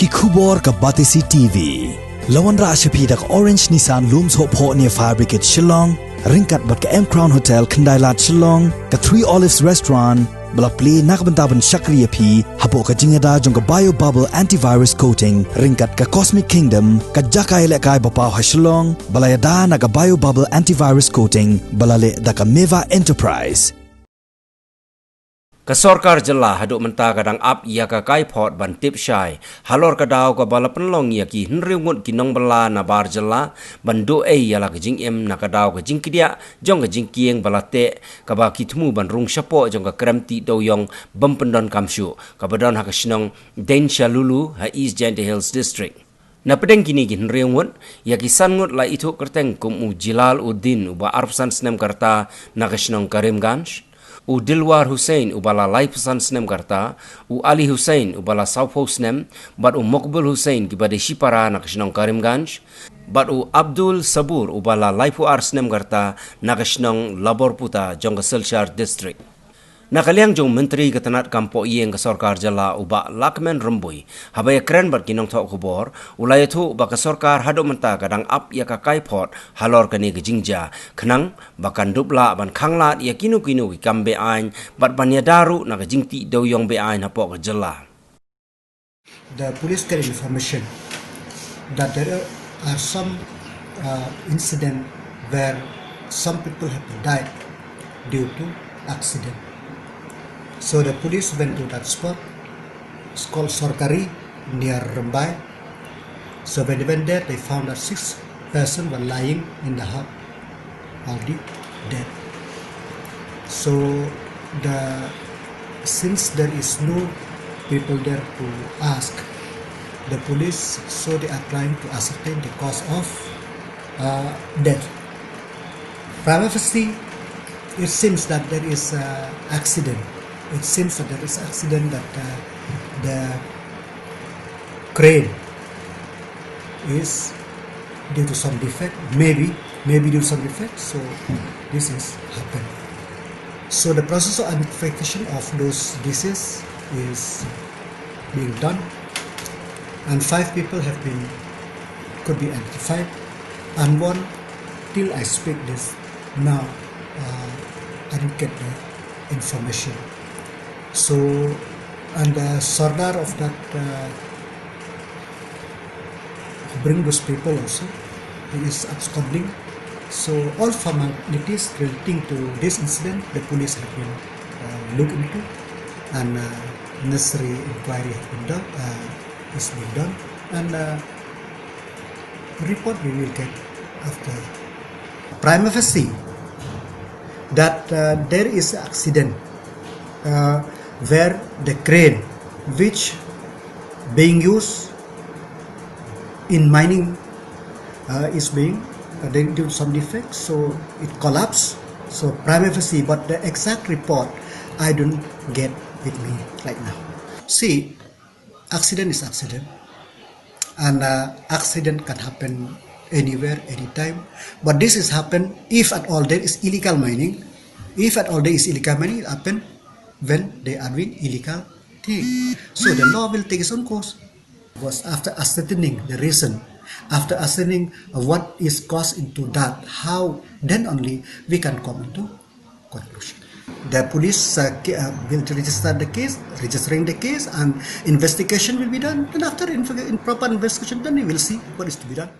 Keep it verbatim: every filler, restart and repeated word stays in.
Ki khubor ka Batesi T V. La wanrah sha phi da ka Orange Nissan Lum Sohphoh near Fire Brigade Shillong, ryngkat bad ka M Crown Hotel Khyndai Lad Shillong, ka Three Olives Restaurant, ba la plie na ka bynta ban shakri ïa phi hapoh ka jingïada jong ka Bio Bubble Antivirus Coating, ryngkat ka Cosmic Kingdom, ka jaka ïalehkai ba paw ha Shillong, ba la ïada na ka Bio Bubble Antivirus Coating, ba la leh da ka Meva Enterprise. Ka sorkar jylla haduh mynta ka dang ap ïa ka kaiphod ban tip shai halor ka daw kaba la pynlong ïa ki hynriew ngut ki nongbylla nabar jylla ban duh ei ïa la ka jingim na ka daw ka jingkdiah jong ka jingkieng ba la teh, kaba ki thmu ban rung shapoh jong ka krem tih dewïong bym pyndonkam shuh, kaba don ha ka shnong Denshalulu ha East Jaintia Hills District. Na pdeng kine ki hynriew ngut, ïa ki san ngut la ithuh kyrteng kum u Jilal Uddin uba arphew san snem ka rta na ka shnong Karimganj, u Dilwar Hussain uba la laiphew san snem ka rta, u Ali Hussain uba la sawphew snem, bad u Mokbul Hussain kiba dei shipara na ka shnong Karimganj, bad u Abdul Sabur uba la laiphew ar snem ka rta na ka shnong Laborputa jong ka Silchar District. Na ka liang jong u Myntri ka tnad kam poh ïing ka sorkar jylla u Bah Lahkmen Rymbui, haba ïakren bad ki nongthoh khubor, u la ïathuh ba ka sorkar haduh mynta ka dang ap ïa ka kaiphod halor kane ka jingjia, khnang ba kan dup lah ban khanglad ïa kino kino ki kam be-aiñ bad ban ïada ruh na ka jingtih dewïong be-aiñ hapoh ka jylla. The police get information that there are some uh, incident where some people have died due to accident. So the police went to that spot. It's called Sorkari, near Rymbai. So when they went there, they found that six persons were lying in the hut, already dead. So the since there is no people there to ask the police, so they are trying to ascertain the cause of uh, death. Prima facie, it seems that there is uh, accident. It seems that there is accident that uh, the crane is due to some defect, maybe, maybe due to some defect, so this is happened. So the process of identification of those deceased is being done, and five people have been, could be identified, and one, till I speak this now, uh, I didn't get the information. So, and the sardar of that uh, bring those people also. He is absconding. So all formalities relating to this incident, the police have been uh, looked into, and uh, necessary inquiry have been done, uh, is being done, and uh, report we will get after. Prima facie, that uh, there is accident uh, where the crane which being used in mining uh, is being uh, due to some defect, so it collapsed. So prima facie, but the exact report I don't get with me right now. See, accident is accident, and uh, accident can happen anywhere, anytime. But this is happen if at all there is illegal mining. If at all there is illegal mining, it happen when they are doing illegal thing. So the law will take its own course. Because after ascertaining the reason, after ascertaining uh, what is caused into that, how, then only we can come into conclusion. The police uh, ca- uh, will register the case, registering the case, and investigation will be done. And after inve- in proper investigation, then we will see what is to be done.